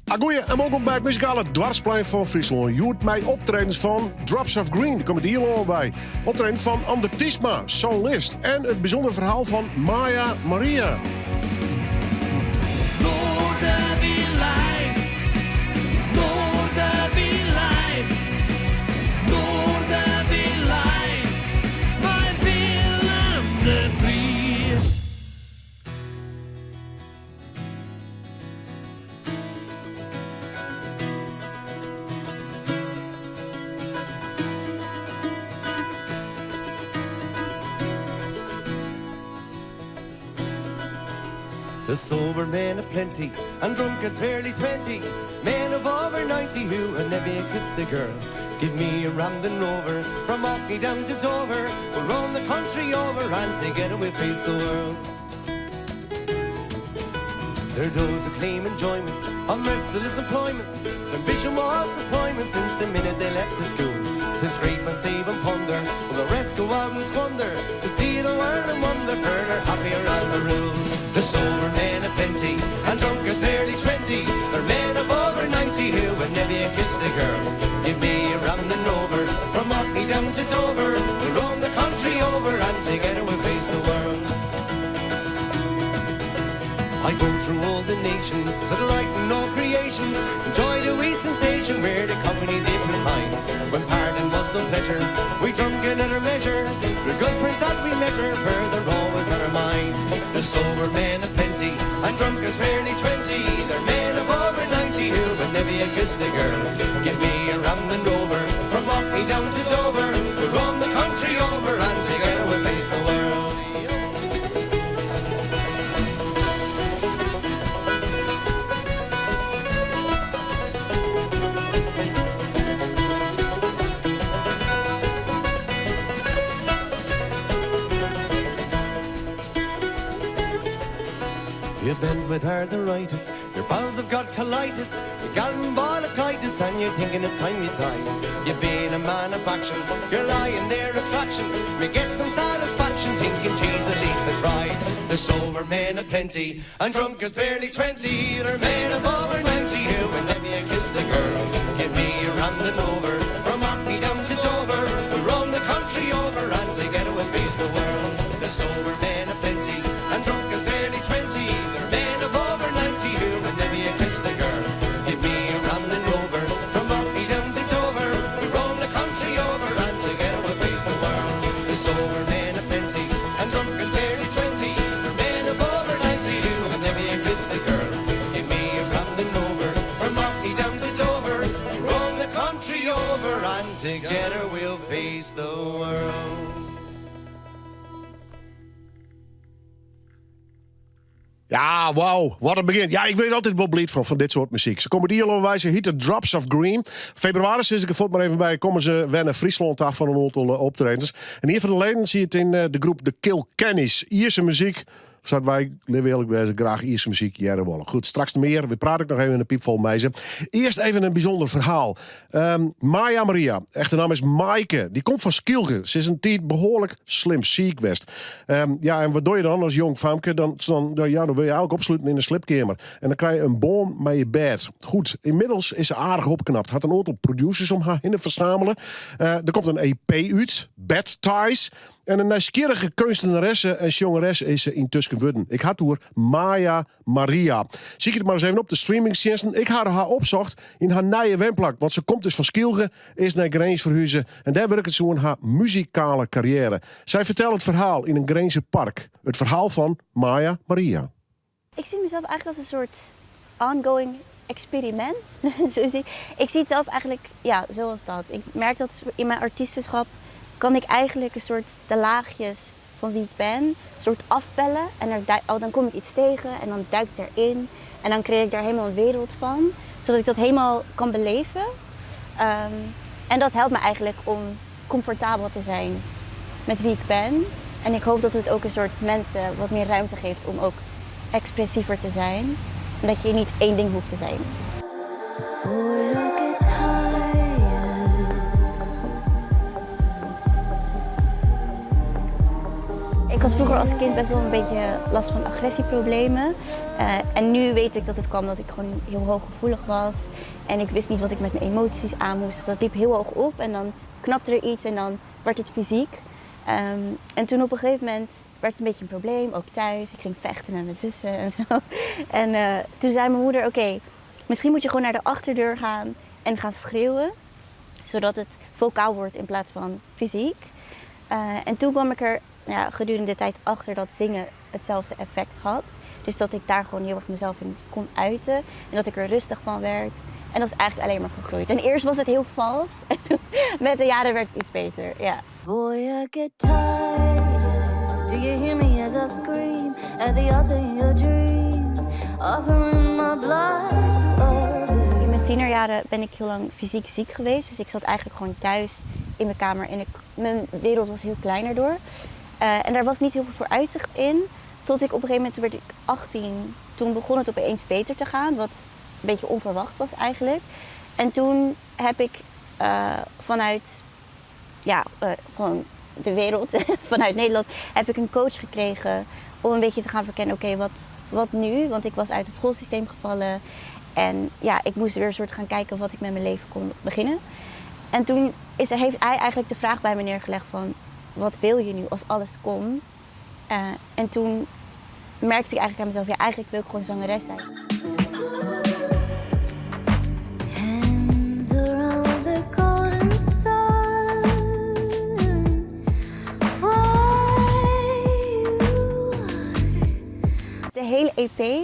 Agoeie en wolkom by it muzikale doarpsplein fan Fryslân. Hjoed mei optredens fan Drops of Green, der komt it Ierlân by. Optreden fan Andert Tysma, solist. En it bysûndere ferhaal fan Maya Maria. The sober men aplenty and drunkards fairly 20 Men of over 90 who have never kissed a girl Give me a rambling rover from Orkney down to Dover We'll roam the country over and together we'll face the world There are those who claim enjoyment of merciless employment Their ambition was employment since the minute they left the school Tis great men save and ponder, while the rest go out and squander To see the world and wonder, further happier as a rule The sober men aplenty and drunkards nearly 20 They're men of over 90 who would never kiss a girl Give me a rambling rover from Orkney down to Dover We'll roam the country over and together we'll face the world I go through all the nations to the light and all creations Enjoy the wee sensation where the company did recline When pardon was no pleasure, we drunk another measure The good prince that we measure, further always on our mind The sober men aplenty and drunkards rarely 20 They're men of over 90 who would never kiss the girl Give me a rambling rover from Orkney down to Dover We'll roam the country over and together we'll face the world You've been with arthritis, your bowels have got colitis, you got bronchitis and you're thinking it's time you die. You've been a man of action, you're lying there attraction, you get some satisfaction thinking, geez, at least I tried. The sober men aplenty and drunkards barely 20, they're men of over 90 who would never kiss the girl. Give me a rambling over from Orkney down to Dover, we'll roam the country over and together we'll face the world. The sober men aplenty and drunkards barely 20, they're men of over 90 who would never kiss the girl. Give me a rambling rover from Orkney down to Dover, we'll roam the country over and together we'll face the world. The sober men aplenty and drunkards barely 20, they're men of over 90 who have never kissed the girl. Give me a rambling rover from Orkney down to Dover, we'll roam the country over and together we'll face the world. Ja, wauw. Wat in begjin. Ja, ik wurd altyd wol bliid fan, fan dit soart muzyk. Se komme dy al oanwei. Se hjitte Drops of Green. Febrewaris sis ik der fuort mar even by. Komme se wer nei Fryslân ta foar in oantal eh, optredens. En ien fan de leden siet yn eh, de groep De Kilkennys. Ierse muzyk. Sa't wy, litte we earlik wêze, graach Ierse muzyk hearre wolle. Goed, straks mear. We prate ek noch even in de piipfol mei se. Earst even in bysûnder ferhaal. Maya Maria, echte namme is Maaike. Dy komt fan Skylge. Se is in tiid behoarlik slim siik west. Ja, en wat doch je dan as jong famke? Dan, dan, dan, ja, dan wurde je eigentlik opsluten yn de sliepkeamer. En dan krije je in bân mei je bêd. Goed, ynmiddels is se aardich opknapt. Hat in oantal producers om har hinne fersamele. Der komt in EP út, Bed Ties. En in nijsgjirrige keunstneresse en sjongeres is se yntusken wurden. Ik ha it oer Maya Maria. Sykje it mar ris even op de streamingtsjinsten. Ik ha har opsocht yn har nije wenplak, want se komt dus fan Skylge, is nei Grins ferhuze en dêr wurket se oan har muzikale karriêre. Sy fertelt it ferhaal yn in Grinzer park. It ferhaal fan Maya Maria. Ik zie mezelf eigenlijk als een soort ongoing experiment. Zo zie, ik zie het zelf eigenlijk ja, zoals dat. Ik merk dat in mijn artiestenschap kan ik eigenlijk een soort de laagjes van wie ik ben, soort afpellen. En er, oh, dan kom ik iets tegen en dan duik ik erin. En dan creëer ik daar helemaal een wereld van, zodat ik dat helemaal kan beleven. En dat helpt me eigenlijk om comfortabel te zijn met wie ik ben. En ik hoop dat het ook een soort mensen wat meer ruimte geeft om ook expressiever te zijn. En dat je niet één ding hoeft te zijn. Boy, I get tired. Ik Ik had vroeger als kind best wel een beetje last van agressieproblemen. En nu weet ik dat het kwam dat ik gewoon heel hooggevoelig was. En ik wist niet wat ik met mijn emoties aan moest. Dus dat liep heel hoog op en dan knapte er iets en dan werd het fysiek. En toen op een gegeven moment werd het een beetje een probleem, ook thuis. Ik ging vechten met mijn zussen en zo. En toen zei mijn moeder, oké, misschien moet je gewoon naar de achterdeur gaan en gaan schreeuwen. Zodat het vocaal wordt in plaats van fysiek. En toen kwam ik er, ja, gedurende de tijd achter dat zingen hetzelfde effect had. Dus dat ik daar gewoon heel erg mezelf in kon uiten. En dat ik er rustig van werd. En dat is eigenlijk alleen maar gegroeid. En eerst was het heel vals. En toen, met de jaren werd het iets beter, ja. Boy, I get tired. Do you hear me as I scream at the altar in your dreams? Offering my blood to others. In mijn tienerjaren ben ik heel lang fysiek ziek geweest. Dus ik zat eigenlijk gewoon thuis in mijn kamer. En mijn wereld was heel klein daardoor. En daar was niet heel veel vooruitzicht in. Tot ik op een gegeven moment, toen werd ik 18. Toen begon het opeens beter te gaan. Wat een beetje onverwacht was eigenlijk. En toen heb ik vanuit, ja gewoon de wereld, vanuit Nederland, heb ik een coach gekregen om een beetje te gaan verkennen, oké, wat nu? Want ik was uit het schoolsysteem gevallen. En ik moest weer een soort gaan kijken wat ik met mijn leven kon beginnen. En toen heeft hij eigenlijk de vraag bij me neergelegd van, wat wil je nu als alles kon? En toen merkte ik eigenlijk aan mezelf, ja, eigenlijk wil ik gewoon zangeres zijn. Hands around the golden sun. Why you De hele EP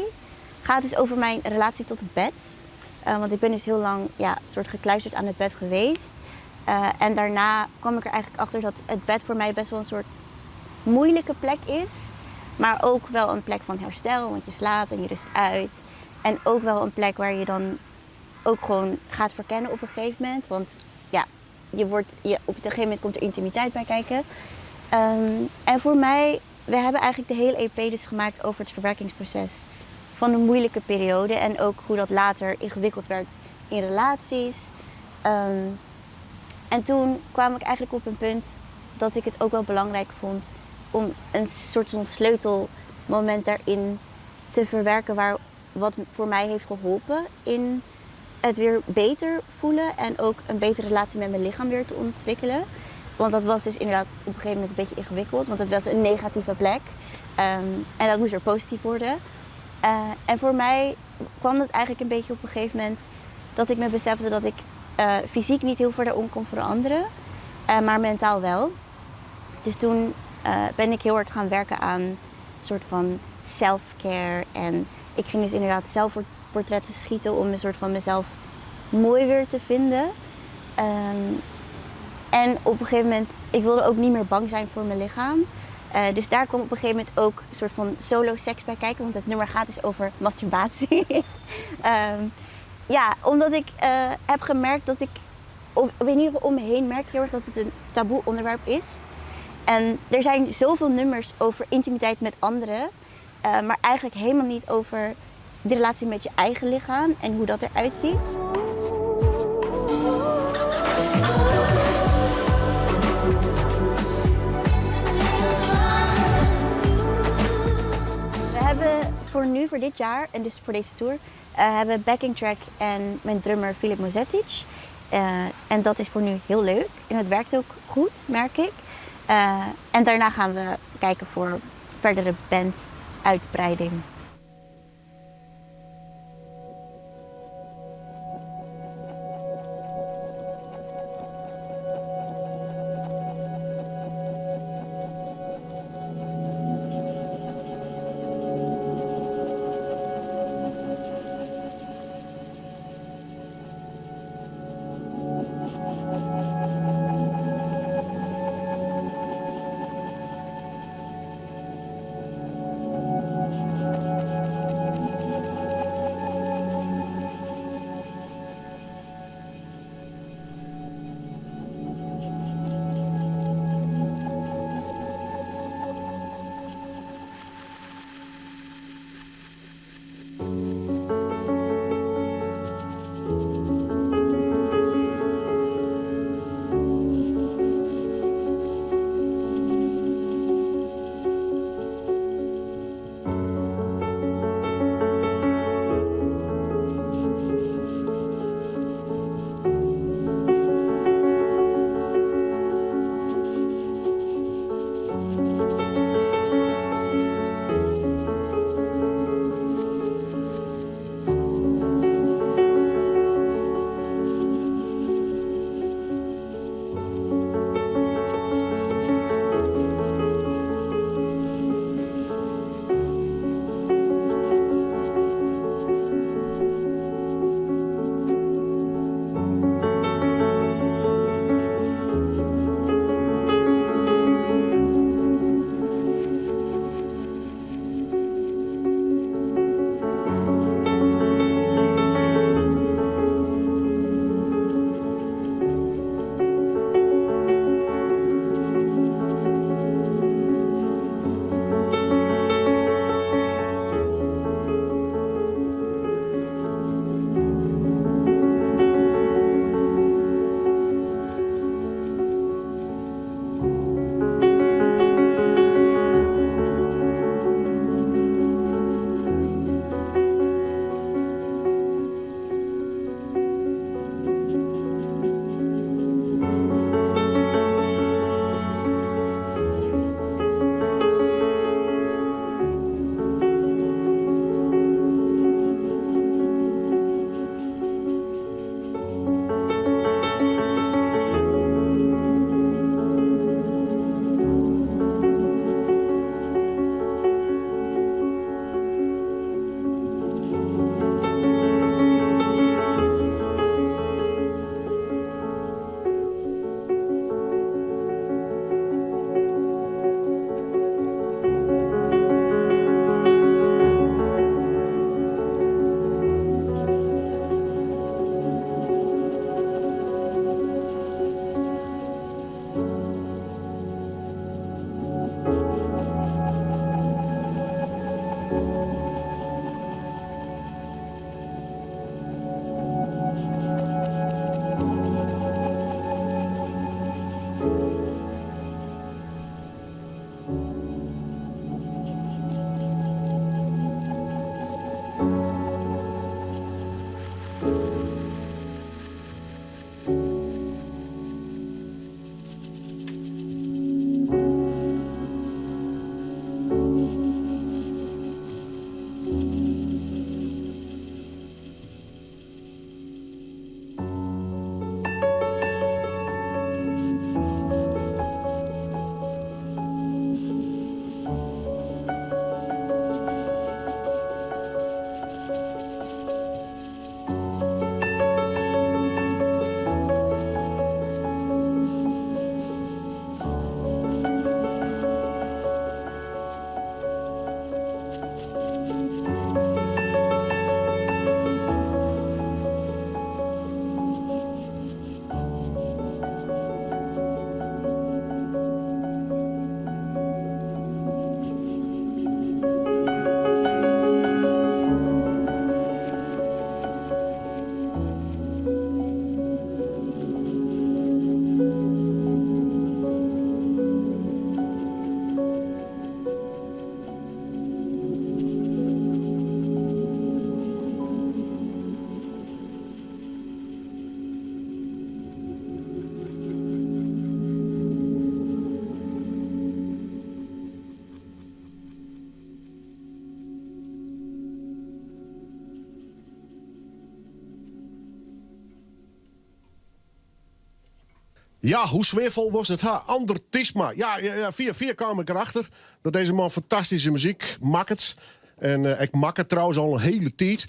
gaat dus over mijn relatie tot het bed. Want ik ben dus heel lang, ja, soort gekluisterd aan het bed geweest. En daarna kwam ik er eigenlijk achter dat het bed voor mij best wel een soort moeilijke plek is. Maar ook wel een plek van herstel, want je slaapt en je rust uit. En ook wel een plek waar je dan ook gewoon gaat verkennen op een gegeven moment. Want op een gegeven moment komt er intimiteit bij kijken. En voor mij, we hebben eigenlijk de hele EP dus gemaakt over het verwerkingsproces van een moeilijke periode. En ook hoe dat later ingewikkeld werd in relaties. En toen kwam ik eigenlijk op een punt dat ik het ook wel belangrijk vond om een soort van sleutelmoment daarin te verwerken wat voor mij heeft geholpen in het weer beter voelen en ook een betere relatie met mijn lichaam weer te ontwikkelen. Want dat was dus inderdaad op een gegeven moment een beetje ingewikkeld, want het was een negatieve plek. En dat moest weer positief worden. En voor mij kwam dat eigenlijk een beetje op een gegeven moment dat ik me besefte dat ik fysiek niet heel veel daarom kon veranderen, maar mentaal wel. Dus toen ben ik heel hard gaan werken aan een soort van self-care. En ik ging dus inderdaad zelfportretten schieten om een soort van mezelf mooi weer te vinden. En op een gegeven moment, ik wilde ook niet meer bang zijn voor mijn lichaam. Dus daar kwam op een gegeven moment ook een soort van solo seks bij kijken. Want het nummer gaat dus over masturbatie. Omdat ik heb gemerkt dat ik, of in ieder geval om me heen merk ik heel erg dat het een taboe onderwerp is. En er zijn zoveel nummers over intimiteit met anderen, maar eigenlijk helemaal niet over de relatie met je eigen lichaam en hoe dat eruit ziet. We hebben voor nu, voor dit jaar en dus voor deze tour, hebben we backing track en mijn drummer Filip Mozetic. En dat is voor nu heel leuk en het werkt ook goed, merk ik. En daarna gaan we kijken voor verdere banduitbreiding. Ja, hoe sfearfol was it ha? Andert Tysma. Ja, ja, ja, fia fia kaam ik derachter dat dizze man fantastyske muzyk makket. En ek makket trouwens al in hiele tiid.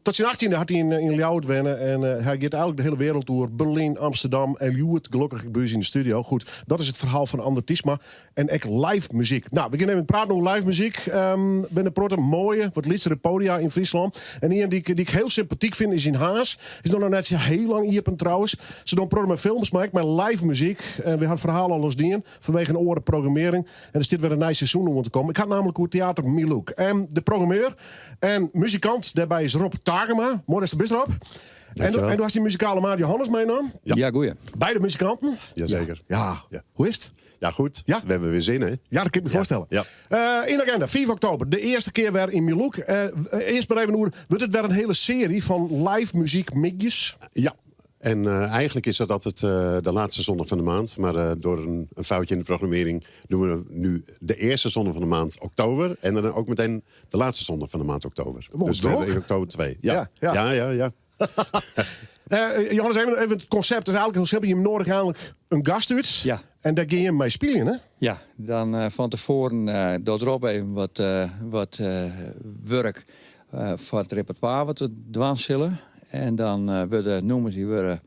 Tot syn achttjinde hat hy yn Ljouwert wenne en hy giet eigenlik de hiele wereld oer. Berlyn, Amsterdam en hjoed gelokkich ek by ús yn de studio. Goed, dat is it ferhaal fan Andert Tysma. En ek live muzyk. No, we gean even praten oer live muzyk. Binne in protte moaie, wat lytsere podia yn Fryslân. En ien dy't ik hiel sympatyk fyn is yn Harns. Is noch net sa hiel lang iepen trouwens. Se dogge in protte mei films, mar ek mei live muzyk. En we ha it ferhaal al ris dien fanwege in oare programmearring. En der stiet wer in nij seizoen oan te kommen. Ik ha it namelijk oer Theater Milou. En de programmeur en muzikant dêrby is Rob Tagema. Moai datst der bist, Rob. En do hast dyn muzikale maat Johannes meinaam. Ja, goeie. Beide muzikanten. Jazeker. Ja. Hoe is it? Ja, goed. Ja? We hawwe wer sin, hè? Ja, dat kin ik my foarstelle. Ja. Yn de agenda, 5 oktober, de earste kear wer yn Milou. Earst mar even oer, wurdt it wer in hiele searje fan live muzykmiddeis? Ja, en eigenlik is dat altyd de laatste zondag van de maand. Maar door een foutje in de programmering doen we nu de eerste zondag van de maand oktober. En dan ook meteen de laatste zondag van de maand oktober. Wol Dus we drok. hebben in oktober 2. Ja. Ja, ja. Ja, ja, ja. Johannes, even it konsept is eigenlik hiel simpel. Je noadigje eigenlik in gast út Ja. en dêr gean je mei spyljen, hè? Ja, dan fan tefoaren docht Rob even wat wurk foar it repertoire wat we dwaan sille. En dan wurde nûmers dy wurde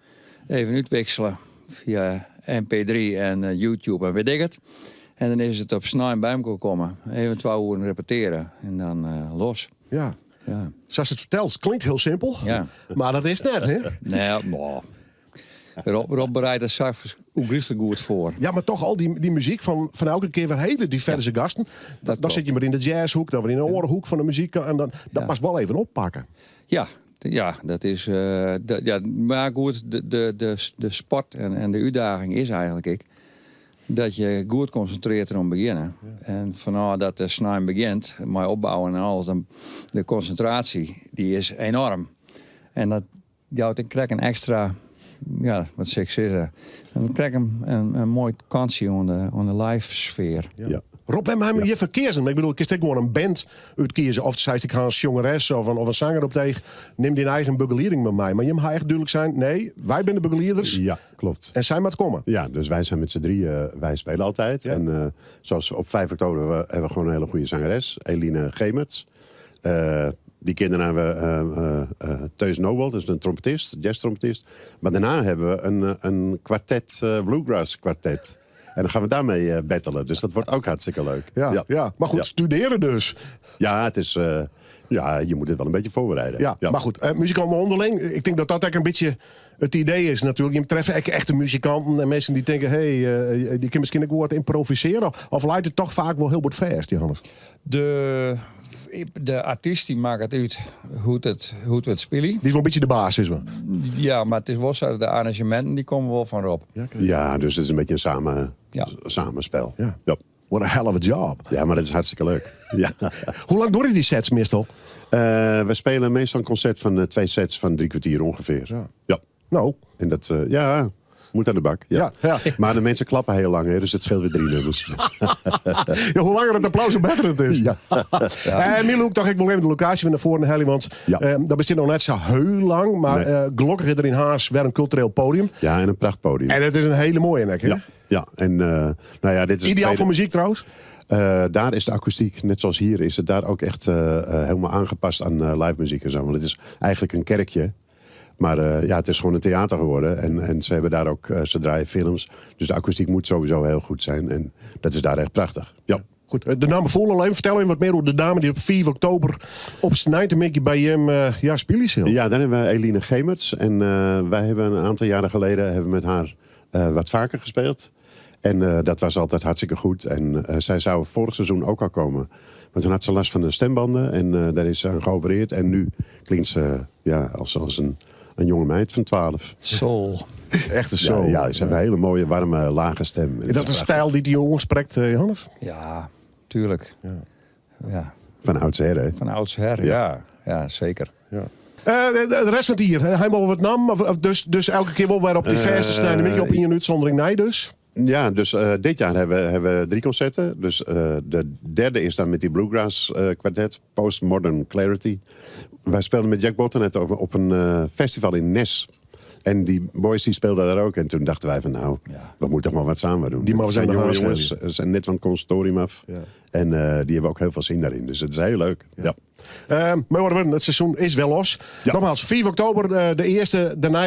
even útwiksele fia MP3 en YouTube en wit ik it. En dan is it op snein by elkoar komme, even 2 oeren repeteare en dan los. Ja. Ja. Sa'tst it fertelst, klinkt hiel simpel, Ja. mar dat is net, hè? Nee, mar Rob bereidt it sa ûngryflik goed foar. Ja, mar toch al dy muzyk fan elke kear wer hiele diverse gasten. Dat Dan sit je mar yn de jazzhoek, dan wer yn in oare hoek fan de muzyk. En dan, dat Ja. moatst wol even oppakke. Ja, ja, dat is, dat, ja, mar goed, de sport en de útdaging is eigenlik ek dat je goed konsintrearre deroan begjinne. En fanôf dat de snein begjint, mei opbouwen en alles, dan de konsintraasje dy is enoarm. En dat jout ek krekt in ekstra, ja, wat sil ik sizze, dan krekt in moai kantsje oan de live sfear. Ja. Rob, wêrom ha je hjirfoar keazen? Ik bedoel, kinst ek gewoan in band útkieze. Of seist, ik ha in sjongeres of in sanger op it each. Nim dyn eigen begelieding mar mei. Mar jim ha echt dúdlik sein, nee, wy binne de begelieders. Ja, klopt. En sy moat komme. Ja, dus wij zijn met z'n drieën, wij spelen altijd. Ja. En zoals op 5 oktober hebben we gewoon een hele goede zangeres, Eline Gemerts. Die keer daarna hebben we Teus Nobel, dat is een trompetist, jazztrompetist. Maar daarna hebben we een kwartet, bluegrass kwartet. En dan gaan we daarmee battelen. Dus dat wordt ook hartstikke leuk. Ja, Ja. ja. Maar goed, Ja. studeren dus. Ja, het is, ja, je moet het wel een beetje voorbereiden. Ja, Ja. maar goed, muzikanten onderling. Ik denk dat dat ook een beetje het idee is natuurlijk. Je treft echt echte muzikanten en mensen die denken, hey, die kunnen misschien ook wat improviseren. Of leidt het toch vaak wel heel wat vast, Johannes? De artiest die maakt het uit hoe het spelen. Die is wel een beetje de baas, is wel. Ja, maar het is wel zo, de arrangementen die komen wel van Rob. Ja, oké. Ja, dus het is een beetje een Ja. samenspel. Ja. Ja. What a hell of a job. Ja, maar dat is hartstikke leuk. Ja. Hoe lang duorje dy sets meastal? We spelen meestal een concert van twee sets van 3 kwartier ongeveer. Ja. Ja. Nou, En dat, ja, moet aan de bak. Ja. Maar de mensen klappen heel lang, hè, dus het scheelt weer drie nummers. Ja, hoe langer het applaus, hoe beter het is. Ja. En Milhoek dacht ik wil even de locatie van naar voren halen, want dat bestaat nog net zo heel lang, maar gelukkig is er in Harns weer een cultureel podium. Ja, en een prachtpodium. En het is een hele mooie nek, hè? Ja, ja. En nou ja, dit is het Ideaal tweede voor muziek trouwens. Daar is de akoestiek, net zoals hier, is het daar ook echt helemaal aangepast aan live muziek en zo. Want het is eigenlijk een kerkje. Maar ja, het is gewoon een theater geworden. En ze hebben daar ook, ze draaien films. Dus de akoestiek moet sowieso heel goed zijn. En dat is daar echt prachtig. Ja. Goed, de naam vol al even. Vertel even wat meer over de dame die op 4 oktober op Snijtemikje bij hem ja, spelen zal. Ja, dan hebben we Eline Gemerts. En wij hebben een aantal jaren geleden hebben we met haar wat vaker gespeeld. En dat was altijd hartstikke goed. En zij zou vorig seizoen ook al komen. Maar toen had ze last van de stembanden. En daar is ze aan geopereerd. En nu klinkt ze, ja, als een jonge meid van 12. Soul. Echt een soul. Ja, ja, ze heeft een hele mooie, warme, lage stem. En Is het dat is een prachtig. stijl die die jongens spreekt, Johannes? Ja, tuurlijk. Ja. Ja. Van oudsher, hè? Van oudsher, Ja. ja. Ja, zeker. Ja. De rest van het hier, hè? Helemaal wat nam. Dus elke keer wel weer op diverse snijden. Een beetje op in een uitzondering, nee dus. Ja, dus dit jaar hebben we 3 concerten. Dus de derde is dan met die Bluegrass kwartet, Postmodern Clarity. Wij speelden met Jack Botten net op een festival in Nes. En die boys die speelden daar ook. En toen dachten wij van nou, we moeten toch maar wat samen doen. Die Het mogen zijn zijn jonge de jongens, haast ze zijn net van het conservatorium af. En die hebben ook heel veel zin daarin. Dus het is heel leuk. Maar hoor, het seizoen is wel los. Nogmaals, 4 oktober, de eerste. Daarna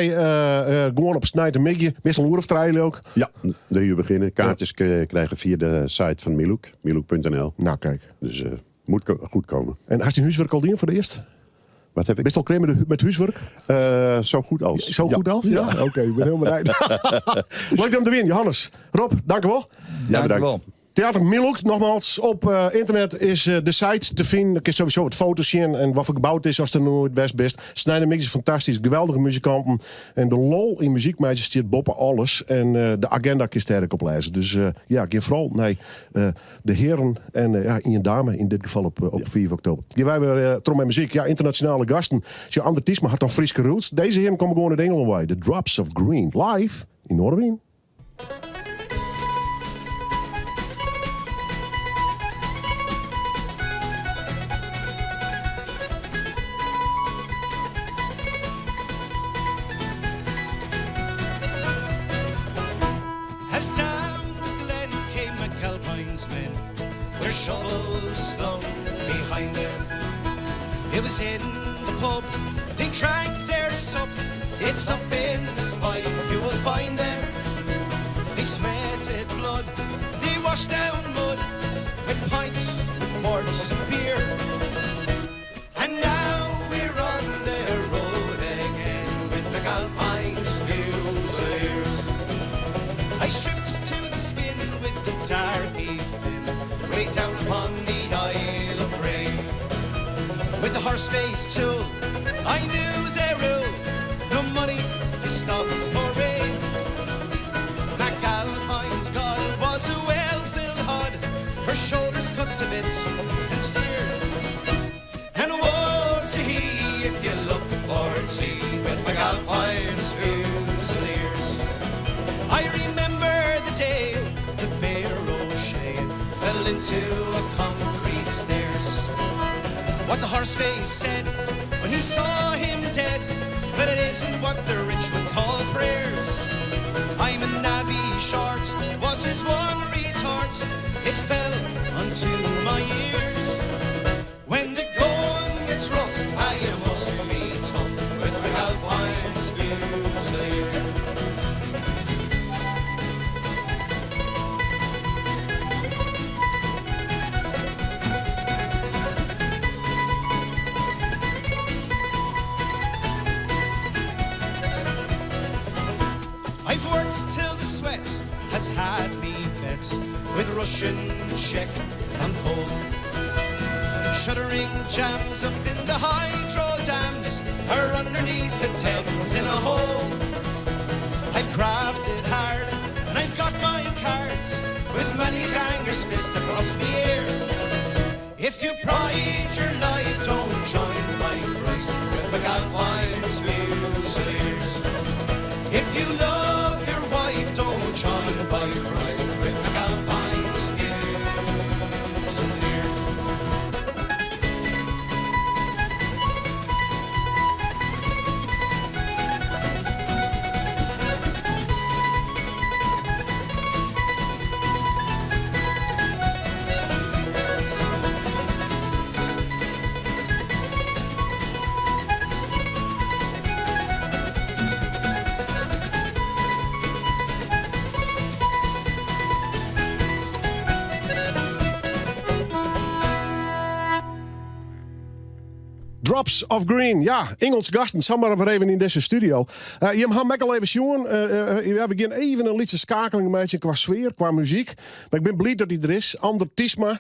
gewoon op Snijt en Migje. Meestal een uur of drie ook. Ja, 3 uur beginnen. Kaartjes krijgen via de site van Milhoek. Milhoek punt N L. Nou, kijk. Dus moet goed komen. En had je huiswerk al dien voor de eerste? Wat heb ik? Ben je al klaar met huiswerk? Zo goed als. Zo goed als? Ja? Oké, ik ben helemaal blij. Leuk om te winnen, Johannes. Rob, dank u wel. Ja, Dank u bedankt. wel. Theater Milhoek, nogmaals, op internet is de site te vinden. Daar kun je sowieso wat foto's zien en wat voor gebouwd is als het nooit best best. Snijder Mix is fantastisch, geweldige muzikanten. En de lol in muziekmeisjes stiert boppen alles. En de agenda kun je sterk op lezen. Dus ja, ga vooral naar de heren en ja, in je dame, in dit geval op 4 oktober. Hier wij weer trom en muziek, ja, internationale gasten. Als je ander artiest, maar had dan Frieske roots. Deze heren komen gewoon uit Engeland bij. The Drops of Green, live in Noardewyn. As down the glen came McAlpine's men, their shovels slung behind them. It was in the pub, they drank their sup. It's up in the spike, you will find them. They sweated blood, they washed down mud, with pints, with quarts of beer. And now we're on the road again with McAlpine's Fusiliers. I stripped to the skin with the darky fin, way down upon the Isle of Grain. With the horse face tool, I knew their rule, no money to stop for rain. McAlpine's God was a well-filled hod, her shoulders cut to bits and steered. And woe to he if you look for tea with McAlpine's Fusiliers. I remember the day the Bear O'Shea fell into a concrete stairs. What the horse face said when he saw him dead, but it isn't what the rich would call prayers. I'm a navvy short, was his one retort. It fell unto my ears. When the going gets rough, I must be tough with McAlpine's Fusiliers. I've worked till the sweat has had me bet with Russian, Czech and Pole. Shuddering jams up in the hydro dams or underneath the Thames in a hole. I've crafted hard and I've got my cards with many gangers' fists. Christ across the air. If you pride your life, don't join by Christ with MacAlpine's Fusiliers. If you love your wife, don't join by Christ with MacAlpine's Fusiliers. Drops of Green, ja, Ingelske gasten, samar wer even yn dizze studio. Jim ha my al even sjoen. Ja, we gean even in lytse skeakeling meitsjen kwa sfear, kwa muzyk. Mar ik bin bliid dat hy der is. Andert Tysma,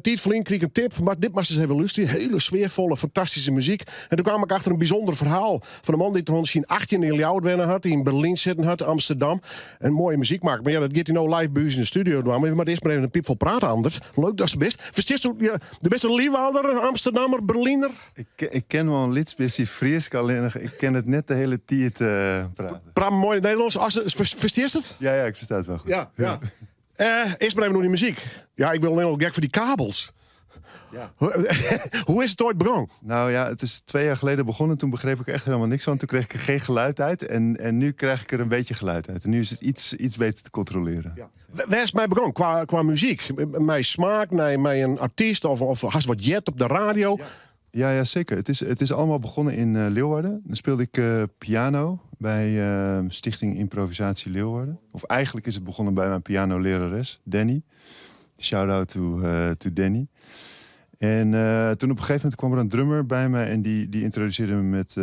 tiid ferlyn krige ik in tip, mar dit moatst ris even lústerje. Hiele sfearfolle, fantastyske muzyk. En doe kaam ik achter in bysûnder ferhaal fan in man dy't oant syn 18e yn Ljouwert wenne hat, yn Berlyn sitten hat, Amsterdam. En moaie muzyk makke. Mar ja, dat giet hy no live by ús yn de studio dwaan. Maar we moatte earst mar even in pypfol prate, Andert. Leuk datst der bist. Ferstiesto, ja, do bist in Liwwadder, Amsterdammer, Berliner? Ik ken wol in lyts bytsje Frysk, allinnich ik kin it net de hiele tiid prate. Praat moai Nederlânsk. Ferstiest it? Ja, ik fersta it wol goed. Ja. Earst mar even oer dy muzyk. Ja, ik bin hiel gek foar dy kabels. Ja. Hoe is it oait begûn? Nou ja, het is 2 jaar geleden begonnen. Toen begreep ik er echt helemaal niks van. Toen kreeg ik er geen geluid uit. En nu krijg ik er een beetje geluid uit. En nu is het iets beter te controleren. Ja. Wêr is it mei begûn kwa muzyk? Mei smaak, nei in artyst of hast wat heard op de radio? Ja, zeker. Het is allemaal begonnen in Leeuwarden. Dan speelde ik piano bij Stichting Improvisatie Leeuwarden. Of eigenlijk is het begonnen bij mijn pianolerares, Danny. Shout-out to Danny. En toen op een gegeven moment kwam er een drummer bij me... en die introduceerde me met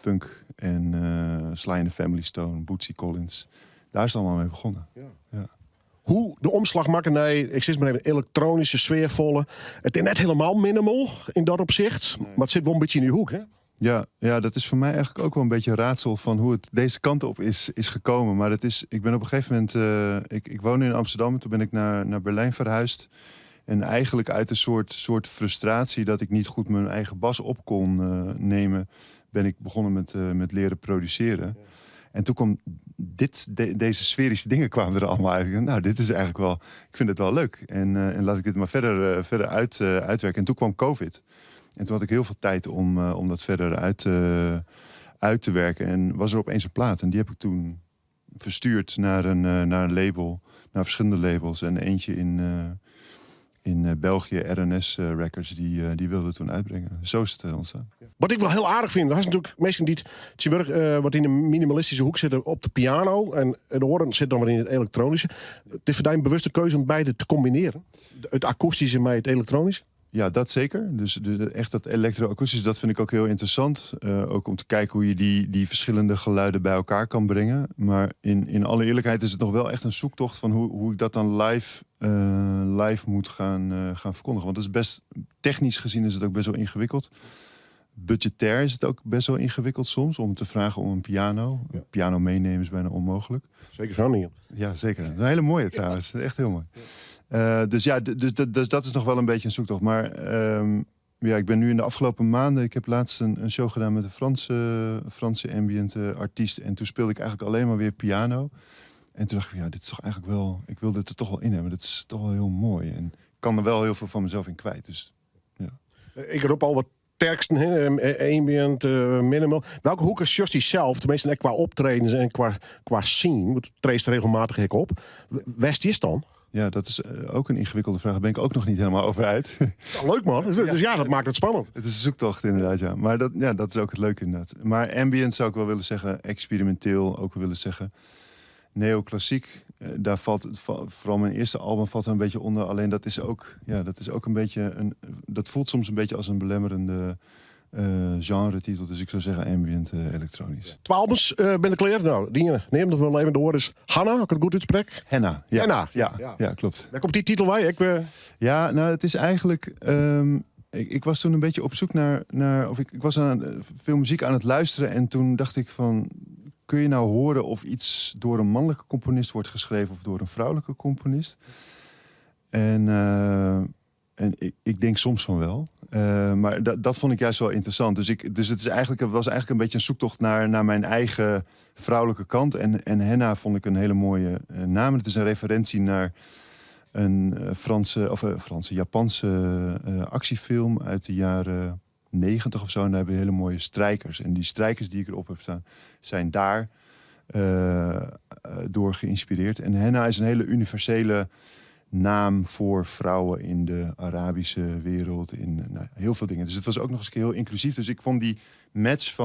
funk en Sly and the Family Stone, Bootsy Collins. Daar is het allemaal mee begonnen. Ja. Ja. Hoe de omslach makke nei, ik sis mar even, elektronyske, sfearfolle. It is net hielendal minimal yn dat opsicht, mar it sit wol in bytsje yn dy hoek, hè? Ja, dat is voor mij eigenlijk ook wel een beetje een raadsel van hoe het deze kant op is gekomen. Maar dat is, ik ben op een gegeven moment, ik woonde in Amsterdam en toen ben ik naar Berlijn verhuisd. En eigenlijk uit een soort frustratie dat ik niet goed mijn eigen bas op kon nemen, ben ik begonnen met leren produceren. En toen kwam deze sferische dingen kwamen er allemaal uit. Nou, dit is eigenlijk wel, ik vind het wel leuk. En laat ik dit maar verder uitwerken. En toen kwam COVID. En toen had ik heel veel tijd om dat verder uit te werken. En was er opeens een plaat. En die heb ik toen verstuurd naar een label. Naar verschillende labels. En eentje in België, RNS Records, die wilde het toen uitbrengen. Zo is het ontstaan. Wat ik wol hiel aardich fyn, der is natuerlik minsken dy't wat yn de minimalistyske hoek sitte op de piano en de oaren sit dan wer yn it elektronyske. It is foar dy in bewuste keuze om beide te kombinearjen. It akoestyske mei it elektronyske. Ja, dat zeker. Dus echt dat elektroakoestisch, dat vind ik ook heel interessant. Ook om te kijken hoe je die verschillende geluiden bij elkaar kan brengen. Maar in alle eerlijkheid is het nog wel echt een zoektocht van hoe ik dat dan live moet gaan verkondigen. Want het is best, technisch gezien is het ook best wel ingewikkeld. Budgetair is het ook best wel ingewikkeld soms om te vragen om een piano. Een piano meenemen is bijna onmogelijk. Zeker zo'n ding. Ja, zeker. Dat is een hele mooie trouwens. Echt heel mooi. Dus ja, dus dat is nog wel een beetje een zoektocht. Maar ja, ik ben nu in de afgelopen maanden... Ik heb laatst een show gedaan met een Franse ambient artiest. En toen speelde ik eigenlijk alleen maar weer piano. En toen dacht ik, ja, dit is toch eigenlijk wel... Ik wil dit er toch wel in hebben. Dat is toch wel heel mooi. En ik kan er wel heel veel van mezelf in kwijt. Dus, ja. Ik roep al wat teksten, hè, ambient, minimal. Welke hoek is just zelf, tenminste qua optredens en qua scene, want het treedt regelmatig ik op. West is dan? Ja, dat is ook een ingewikkelde vraag. Daar ben ik ook nog niet helemaal over uit. Ja, leuk man. Dus ja, dat maakt het spannend. Het is een zoektocht inderdaad, ja. Maar dat is ook het leuke inderdaad. Maar ambient zou ik wel willen zeggen. Experimenteel ook wel willen zeggen. Neoclassiek, daar valt het vooral mijn eerste album valt er een beetje onder. Alleen dat is ook, ja, dat is ook een beetje een, dat voelt soms een beetje als een belemmerende genre-titel. Dus ik zou zeggen ambient elektronisch. Ja. 12 albums ben ik klaar. Nou, die neem er wel even door. Dus Hanna, als ik het goed uitspreek. Henna, ja. Henna. Ja, Ja. ja, klopt. Waar komt die titel bij? Ik Ja, nou, het is eigenlijk... Ik was toen een beetje op zoek naar of ik was aan veel muziek aan het luisteren. En toen dacht ik van... Kun je nou horen of iets door een mannelijke componist wordt geschreven of door een vrouwelijke componist? En, en ik denk soms van wel. Maar dat vond ik juist wel interessant. Dus het is eigenlijk, het was eigenlijk een beetje een zoektocht naar mijn eigen vrouwelijke kant. En Henna vond ik een hele mooie naam. Het is een referentie naar een Franse, of Franse, Japanse actiefilm uit de jaren 90 of zo. En daar hebben we hele mooie strijkers. En die strijkers die ik erop heb staan, zijn daar door geïnspireerd. En Henna is een hele universele naam voor vrouwen in de Arabische wereld. In nou, heel veel dingen. Dus het was ook nog eens een keer heel inclusief. Dus ik vond die match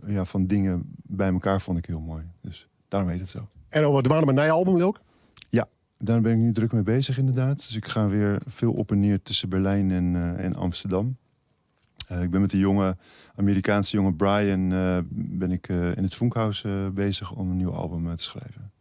ja, van dingen bij elkaar vond ik heel mooi. Dus daarom heet het zo. En wat waren mijn nieuwe album ook? Ja, daar ben ik nu druk mee bezig inderdaad. Dus ik ga weer veel op en neer tussen Berlijn en Amsterdam. Ik ben met de jonge Amerikaanse jongen Brian ben ik, in het Funkhaus bezig om een nieuw album te schrijven.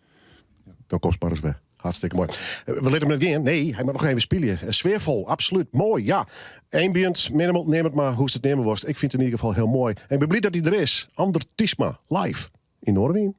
Dan kost maar eens weg. Hartstikke mooi. We laten hem net in. Nee, hij moet nog even spelen. Sfeervol, absoluut. Mooi, ja. Ambient, minimal, neem het maar hoe het nemen worst. Ik vind het in ieder geval heel mooi. En ik ben blij dat hij er is. Andert Tiersma, live in Noardewyn.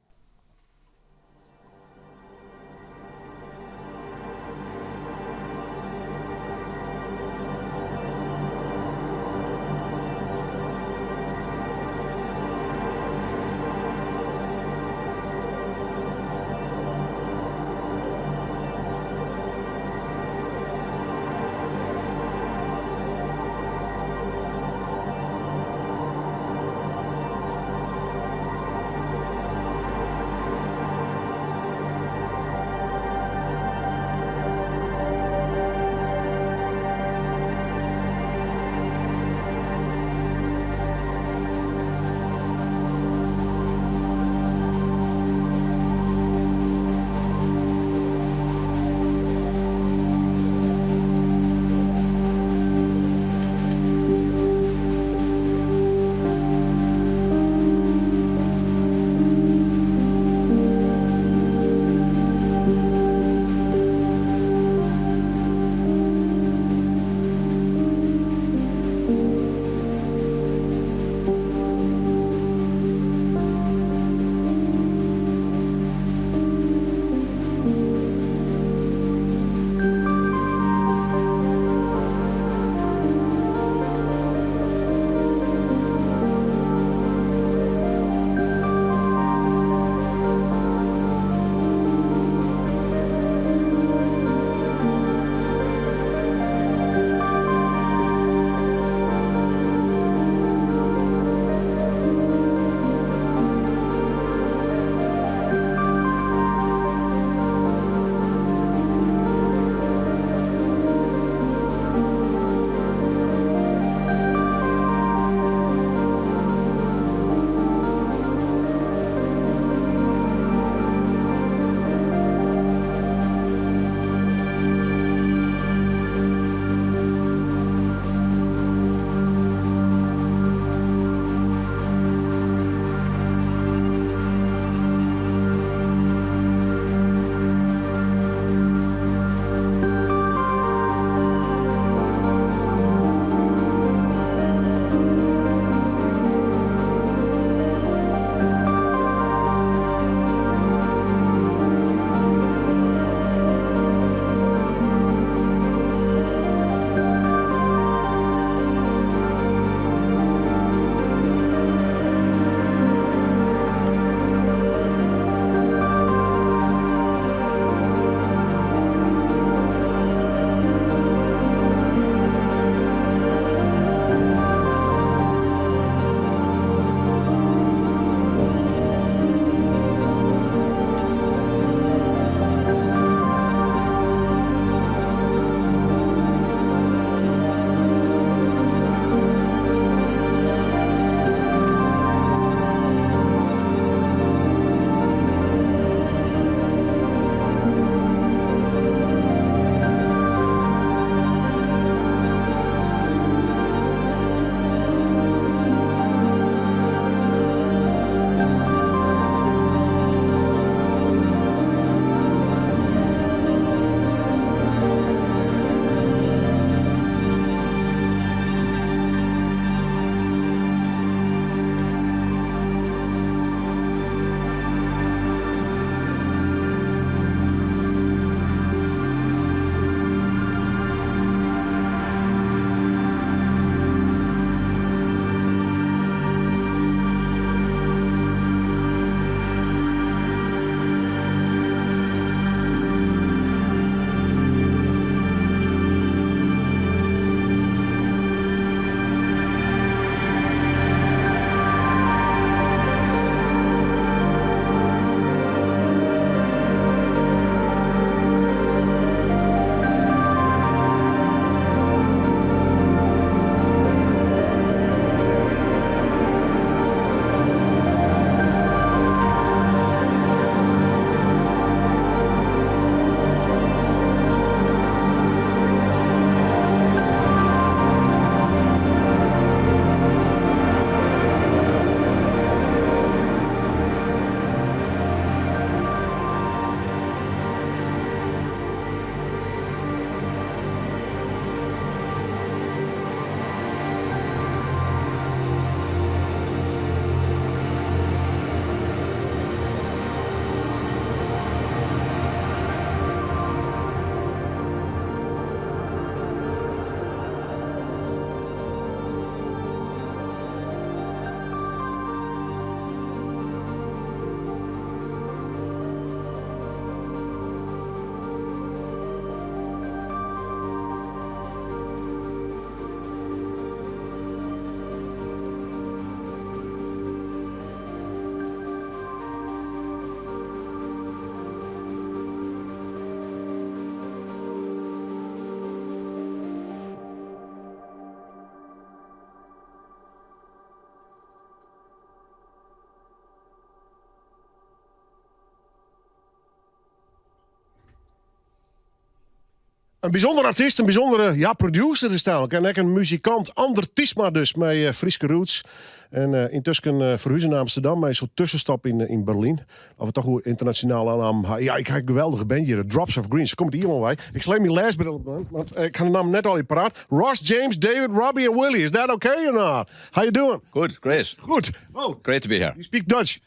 In bysûnder artyst, in bysûndere ja, producer is it en ek in muzikant. Andert Tysma dus, mei Fryske roots. En yntusken ferhuze nei Amsterdam mei sa'n tuskenstop yn Berlyn. As we toch oer ynternasjonaal namme ha. Ja, ik ha in geweldige band hjir, Drops of Green. Se komme hjir wei. Ik sleep myn lêsbril op, want ik ha de namme net al paraat. Ross, James, David, Robbie en Willie. Is that okay or not? How you doing? Good, great. Good. Oh, Great to be here. You speak Dutch?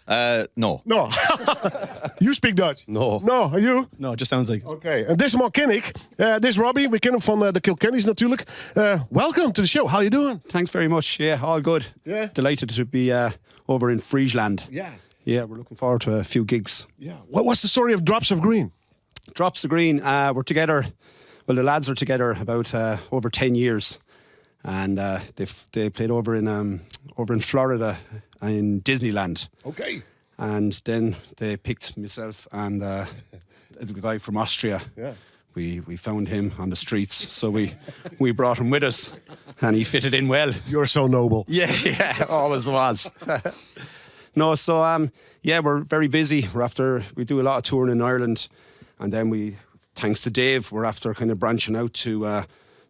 No. No. You speak Dutch? No. No, and you? No, it just sounds like it. Oké, en dizze man ken ik. Dit is Robbie, we kennen hem fan de Kilkennys natuerlik. Welcome to the show. How you doing? Thanks very much. Yeah, all good. Yeah. Delighted to be over in Friesland. Yeah. Yeah, we're looking forward to a few gigs. Yeah. What's the story of Drops of Green? Drops of Green, we're together, well, the lads are together about over 10 years. And they played over in Florida in Disneyland. Okay. And then they picked myself and the guy from Austria. Yeah. We found him on the streets, so we brought him with us, and he fitted in well. You're so noble. Yeah, always was. No, so yeah, we're very busy. We do a lot of touring in Ireland, and then we, thanks to Dave, we're after kind of branching out to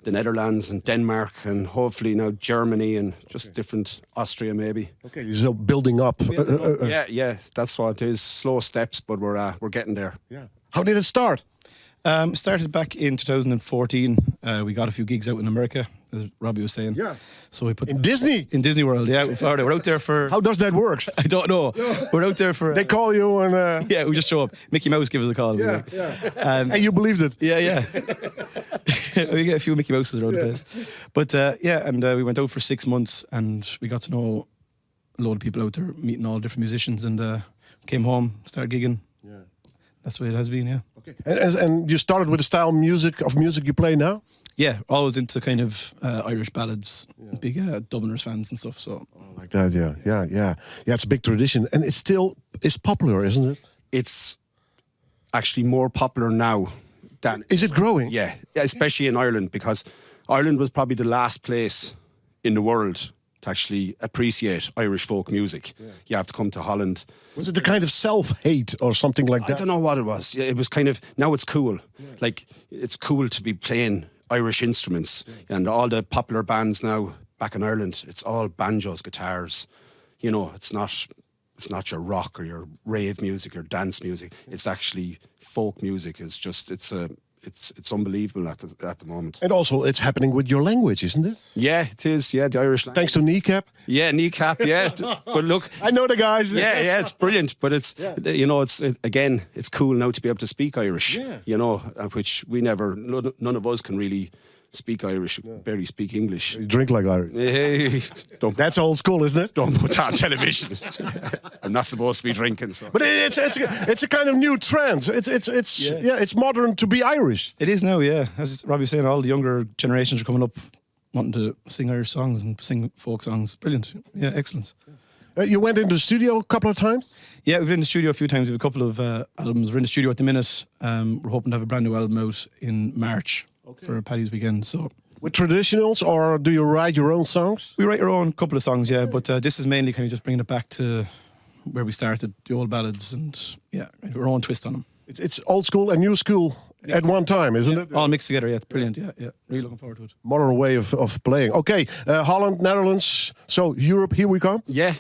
the Netherlands and Denmark, and hopefully now Germany and just different Austria maybe. Okay, so building up. Building up. Yeah, that's what it is. Slow steps, but we're getting there. Yeah. How did it start? Started back in 2014. We got a few gigs out in America, as Robbie was saying. Yeah. So we put In Disney? In Disney World, yeah, in Florida. We're out there for. How does that work? I don't know. We're out there for. They call you and. Yeah, we just show up. Mickey Mouse gives us a call. Yeah. And you believed it? Yeah. We get a few Mickey Mouses around the place, but yeah, and we went out for 6 months and we got to know a load of people out there, meeting all different musicians, and came home, started gigging. Yeah. That's the way it has been, yeah. Okay. And you started with the style of music you play now? Yeah, always into kind of Irish ballads, big Dubliners fans and stuff. So Like that, yeah. Yeah, it's a big tradition, and it still is popular, isn't it? It's actually more popular now than. Is it growing? Yeah, especially in Ireland, because Ireland was probably the last place in the world to actually appreciate Irish folk music. You have to come to Holland. Was it the kind of self-hate or something like I that? don't know what it was. Yeah, it was kind of, now it's cool. Like, it's cool to be playing Irish instruments, and all the popular bands now back in Ireland, it's all banjos, guitars. It's not your rock or your rave music or dance music. It's actually folk music. It's just it's a it's unbelievable at the moment. And also, it's happening with your language, isn't it? Yeah, it is. Yeah, the Irish language. Thanks to Kneecap. Yeah, Kneecap. Yeah, but look, I know the guys. Yeah, it's brilliant. But it's you know, it's it, again, it's cool now to be able to speak Irish. Which we never, none of us can really speak Irish. Barely speak English. You drink like Irish. Hey, don't That's old school, isn't it? Don't put that on television. I'm not supposed to be drinking. So. But it's a kind of new trend. It's yeah, it's modern to be Irish. It is now, yeah. As Robbie was saying, all the younger generations are coming up wanting to sing Irish songs and sing folk songs. Brilliant. Yeah, excellent. You went into the studio a couple of times. Yeah, we've been in the studio a few times. We have a couple of albums. We're in the studio at the minute. We're hoping to have a brand new album out in March for Paddy's weekend. So With traditionals, or do you write your own songs? We write our own couple of songs, yeah. But this is mainly kind of just bringing it back to where we started, the old ballads, and yeah, our own twist on them. It's old school and new school at one time, isn't it? All mixed together, yeah. It's brilliant. Yeah. Really looking forward to it. Modern way of playing. Okay, Holland, Netherlands. So Europe, here we come. Yeah,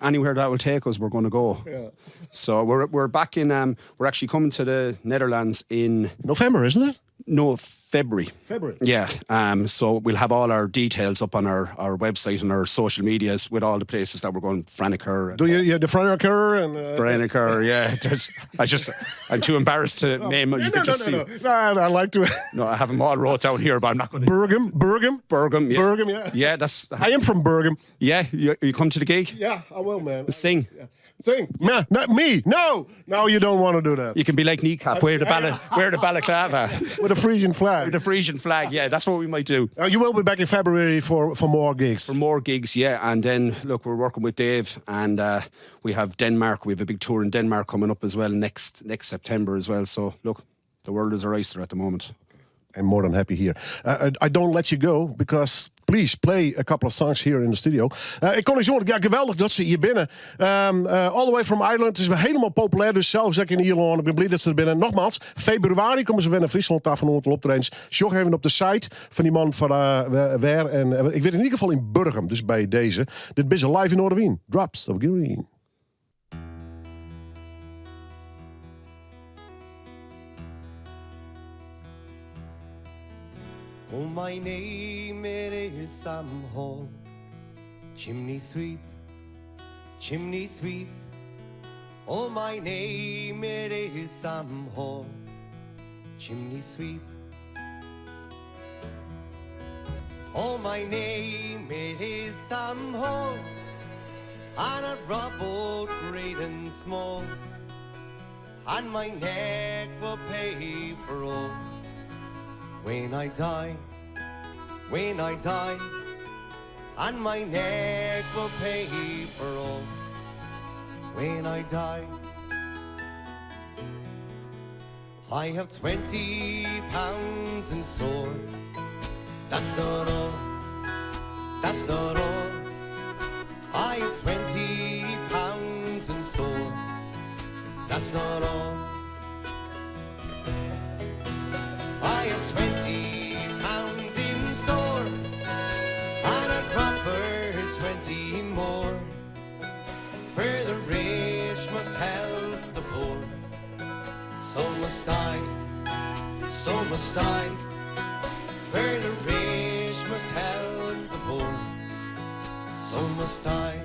anywhere that will take us, we're going to go. Yeah. So we're back in. We're actually coming to the Netherlands in November, isn't it? No, February. February. Yeah. So we'll have all our details up on our website and our social medias with all the places that we're going. Franeker. Do you, yeah, the Franeker and Franeker, yeah. I'm too embarrassed to name it. You No, could no, just no, see. no. No, I like to. No, I have them all wrote down here, but I'm not going to. Bergum, Bergum, Bergum, yeah. Bergum, yeah. Yeah, that's. I am from Bergum. Yeah, you come to the gig? Yeah, I will, man. Sing. Yeah. Sing. No, not me. No, no, you don't want to do that. You can be like Kneecap, wear the balaclava. With a Frisian flag. With a Frisian flag, yeah, that's what we might do. You will be back in February for more gigs. For more gigs, yeah. And then, look, we're working with Dave and we have Denmark. We have a big tour in Denmark coming up as well next September as well. So, look, the world is our oyster at the moment. I'm more than happy here. I don't let you go because Please play a couple of songs here in the studio. Ik kon niet ja, geweldig dat ze hier binnen. All the way from Ireland. Het is weer helemaal populair, dus zelfs ik in Ierland. Ik ben blij dat ze er binnen. Nogmaals, februari komen ze weer naar Friesland daar van een aantal optredens. Sjoch even op de site van die man van waar. En ik weet in ieder geval in Burgum, dus bij deze. Dit is live in Noardewyn. Drops of Green. Oh, my name it is Sam Hall, chimney sweep, chimney sweep. Oh, my name it is Sam Hall, chimney sweep. Oh, my name it is Sam Hall, and I've robbed both great and small, and my neck will pay for all. When I die, when I die, and my neck will pay for all. When I die, I have £20 in store. That's not all, that's not all. I have £20 in store. That's not all. I have £20 in store, and I'd proper 20 more. For the rich must help the poor. So must I, so must I. For the rich must help the poor. So must I.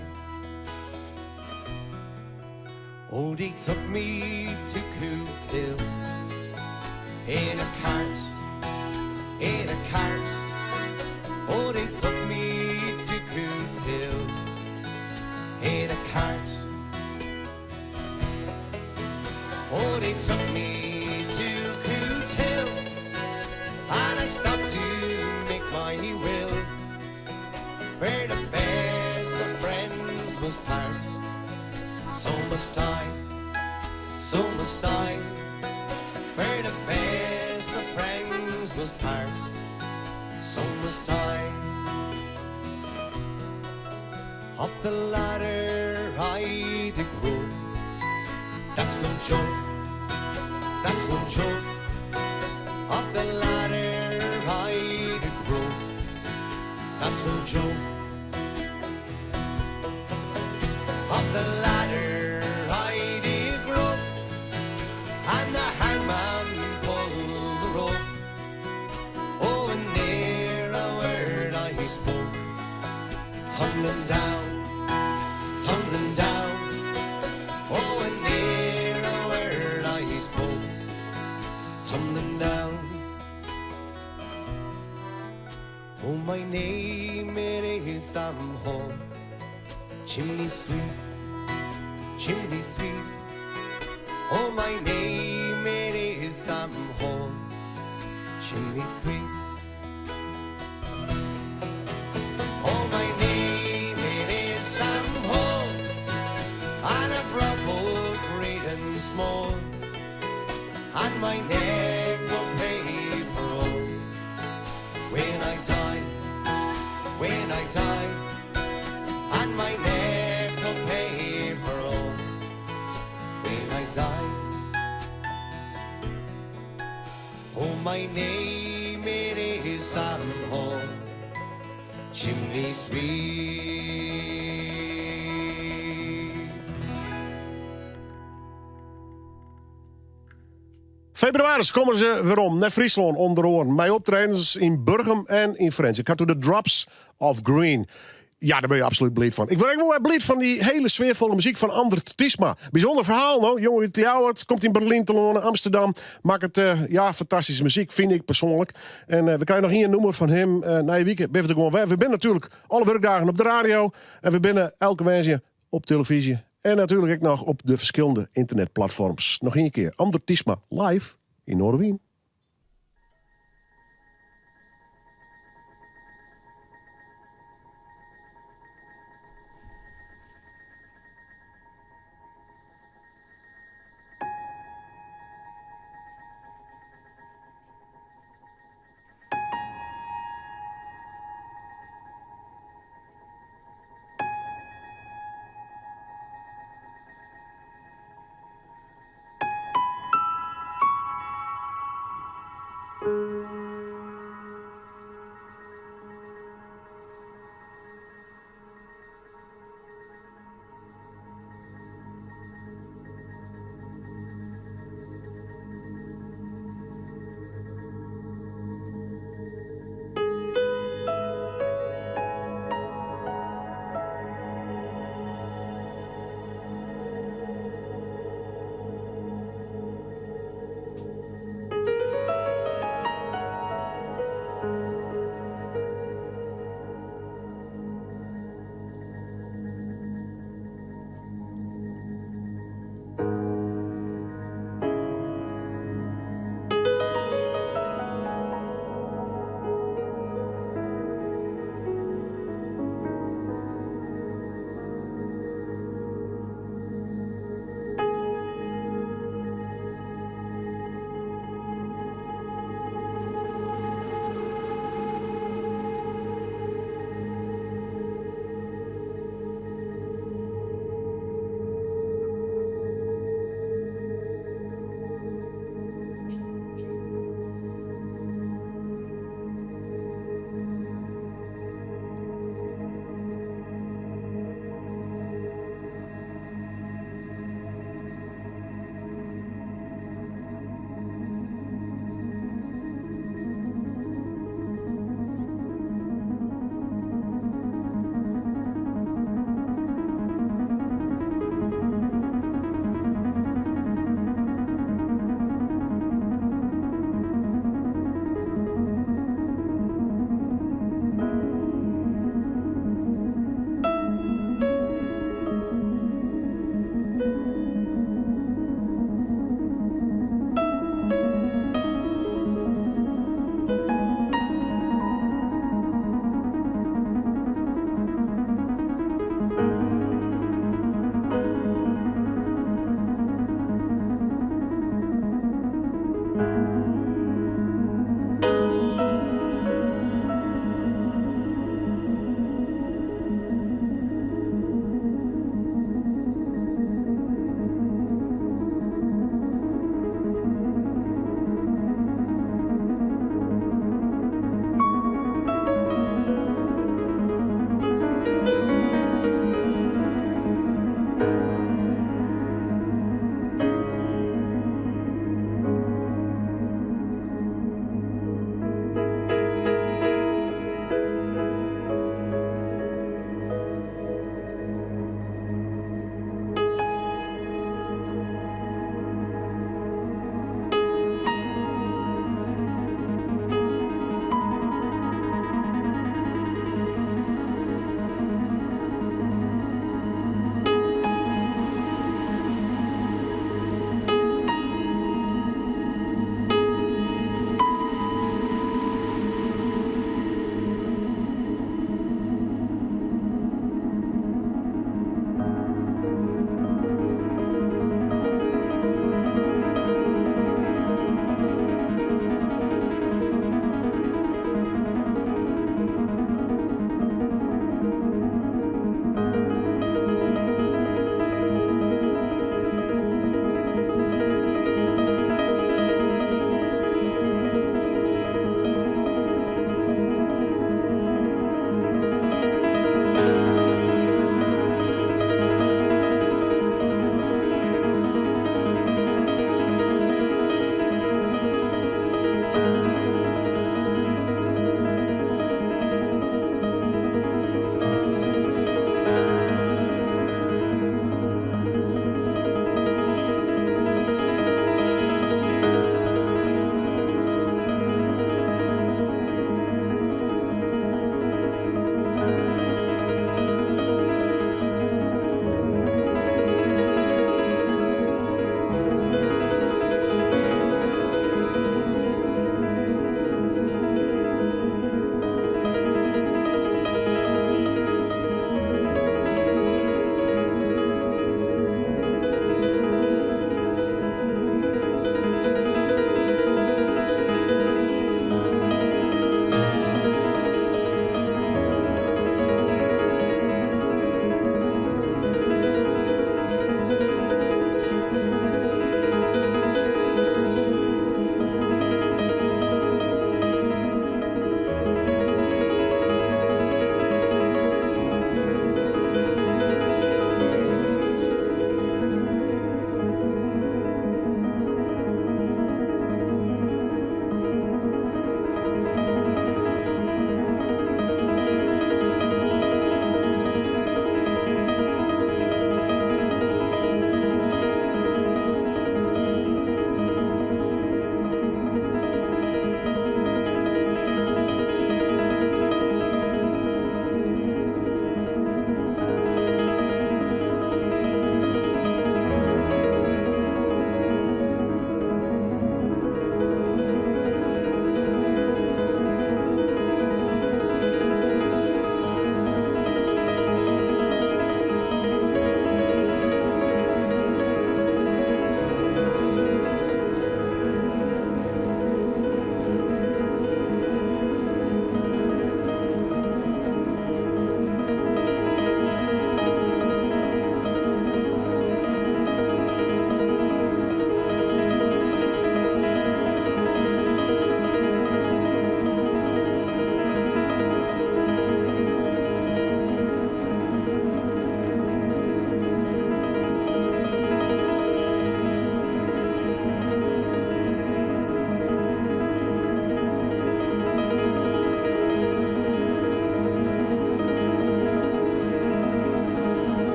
Oh, they took me to Cootehill in a cart, in a cart. Oh, they took me to Cootehill in a cart. Oh, they took me to Cootehill, and I stopped to make my will. For the best of friends must part, so must I, so must I. For the best of friends must part, so must I. Up the ladder I did grope. That's no joke, that's no joke. Up the ladder I did grope. That's no joke. Up the ladder I did grope, and the hangman pulled the rope. Oh, and ne'er a word I spoke. Tumbling down, tumbling down. Oh, and ne'er a word I spoke. Tumbling down. Oh, my name it is Sam Hall, chimney sweep, chimney sweep. Oh, my name it is Sam Hall, chimney sweep. Oh, my name it is Sam Hall, and I've robbed both great and small, and my neck will pay for all. When I die, when I die, and my neck will pay for all. When I die, oh, my name it is Sam Hall, chimney sweep. Febrewaris komme se werom nei Fryslân ûnder oaren mei optredens yn Burgum en yn Frjentsjer. Ik ha de Drops of Green. Ja, dêr bin je absolút bliid fan. Ik wurd ek wol wer bliid fan dy hiele sfearfolle muzyk fan Andert Tysma. Bysûnder ferhaal, no. Jonge út Ljouwert, komt yn Berlyn telâne, Amsterdam. Makket ja, fantastyske muzyk, fyn ik persoanlik. En we krije noch ien nûmer fan him nije wike. Binne we der gewoan wer. We binne natuerlik alle wurkdagen op de radio. En we binne elke woansdei op televyzje. En natuerlik ek noch op de ferskillende ynternetplatfoarms. Noch ien kear, Andert Tysma live yn Noardewyn.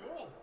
Dankjewol.